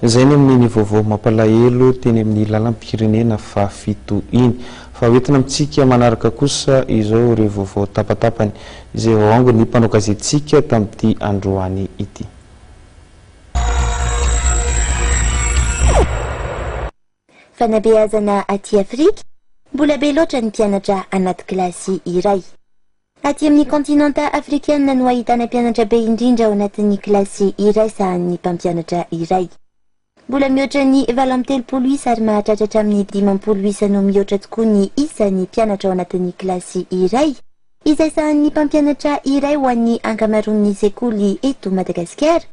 Izay ny amin'iny vaovao mampalahelo teny amin'ny lalam-pirenena fahafito iny. Fa hoentina amintsika manaraka kosa izao ireo vaovao tapatapany izay voaangon'ny mpanao gazetintsika tamin'ity androany ity. Fanabeazana aty Afrika, mbola be loatra ny mpianatra anaty kilasy iray. Aty amin'ny kontinanta afrikanina no ahitana mpianatra be indrindra ao anatin'ny kilasy iray sahanin'ny mpampianatra iray. Mbola mihoatra ny 38 isa ary mahatratra hatramin'ny 50 isa no mihoatra tokoa ny isan'ny mpianatra ao anatin'ny kilasy iray, izay sahanin'ny mpampianatra iray ho an'ny ankamaroan'ny sekoly eto Madagasikara,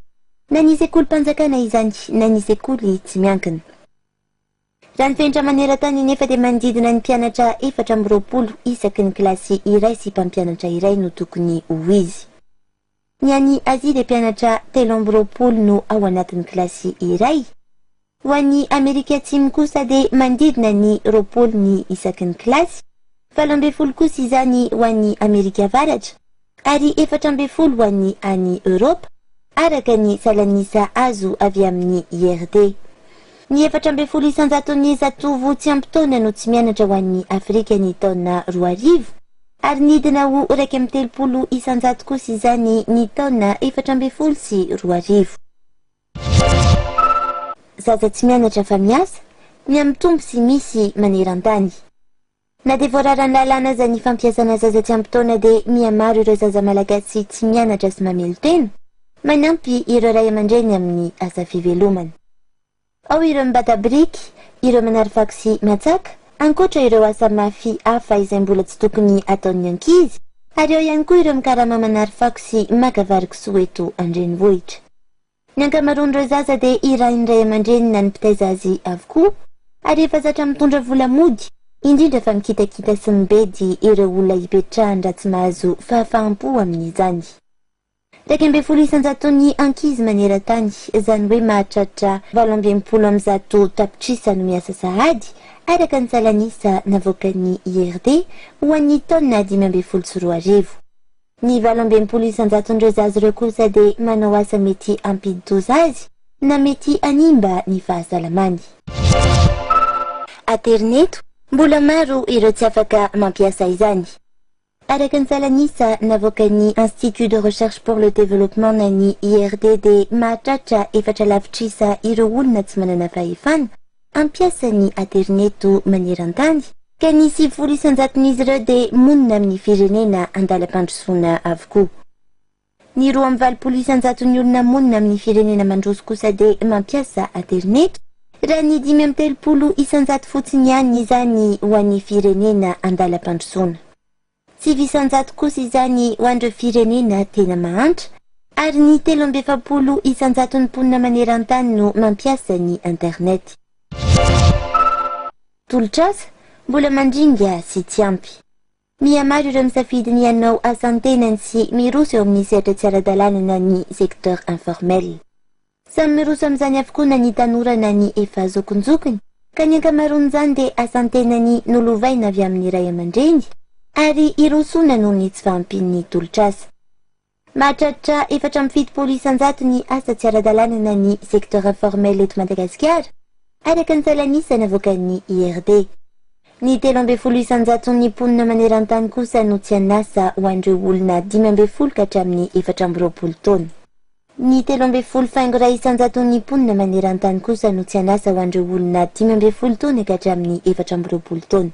na ny sekolim-panjakana izany na ny sekoly tsy miankina. Raha ny fenitra maneran-tany anefa dia manodidina ny mpianatra 24 isaky ny kilasy iray sy mpampianatra iray no tokony ho izy. Ny any Azia dia mpianatra 23 no ao anatin'ny kilasy iray. Ho an'i Amerika Atsimo kosa dia manodidina ny 20 ny isaky ny kilasy, 18 kosa izany ho an'i Amerika Avaratra ary 14 ho an'ny any Eoropa, araka ny salan'isa azo avy amin'ny IRD. Ny 14 isan-jaton'ny zatovo tsy ampy taona no tsy mianatra ho an'ny Afrika ny taona 2000, ary nidina ho 31 isan-jato kosa izany ny taona 2014. Zaza tsy mianatra fa miasa, mihamitombo sy misy maneran-tany. Na dia voararan'ny lalàna aza ny fampiasana zaza tsy ampy taona dia mihamaro ireo zaza malagasy tsy mianatra sy mamelon-tena, manampy ireo ray aman-dreny amin'ny asa fivelomana. Ao ireo mibata biriky, ireo manary fako sy matsaka, ankoatra ireo asa mafy hafa izay mbola tsy tokony ataon'ny ankizy, ary ao ihany koa ireo mikarama manary fako sy maka vary kisoa eto an-drenivohitra. Ny ankamaroan'ireo zaza dia irahin'ny ray aman-dreny na ny mpitaiza azy avokoa ary efa zatra mitondra vola mody, indrindra fa mikitakita sy mibedy ireo olona ipetrahany raha tsy mahazo fahafaham-po amin'izany. 11 isan-jaton'ny ankizy maneran-tany, izany hoe mahatratra 168 tapitrisa no miasa sahady, araka ny salan'isa navoakan'ny IRD ho an'ny taona 2015. Ny 68 isan-jaton'ireo zaza ireo kosa dia manao asa mety hampidi-doza azy na mety hanimba ny fahasalamany. Aterineto, mbola maro ireo tsy afaka mampiasa izany. Araka ny salan'isa navoakan'ny Institut de Recherche pour le Développement na ny IRD dia mahatratra efatra lavitrisa ireo olona tsy manana fahefana hampiasa ny aterineto maneran-tany, ka ny 90 isan-jaton'izy ireo dia monina amin'ny firenena andalam-pandrosoana avokoa. Ny 82 isan-jaton'ny olona monina amin'ny firenena mandroso kosa dia mampiasa aterineto, raha ny 35 isan-jato fotsiny ihany izany ho an'ny firenena andalam-pandrosoana. 9 isan-jato kosa izany ho an'ireo firenena tena mahantra, ary ny 43 isan-jaton'ny mponina maneran-tany no mampiasa ny internet. Tolotr'asa, mbola mandringa sy tsy ampy. Mihamaro ireo misafidy ny hanao asan-tenany sy miroso eo amin'ny sehatra tsy ara-dalàna na ny secteur informel. Samy miroso amin'izany avokoa na ny tanora na ny efa zokinjokiny, ka ny ankamaroan'izany dia asan-tenany nolovaina avy amin'ny ray aman-dreny ary irosoana noho ny tsy fahampian'ny tolotr'asa. Mahatratra 74 isan-jato ny asa tsy ara-dalàna na ny secteur informel eto Madagasikara, araka ny salan'isa navoakan'ny IRD. Ny 13 isan-jaton'ny mponina maneran-tany kosa no tsy an'asa ho an'ireo olona 15 ka hatramin'ny 24 taona. Ny 13 faingo iray isan-jaton'ny mponina maneran-tany kosa no tsy an'asa ho an'ireo olona 15 taona ka hatramin'ny 24 taona.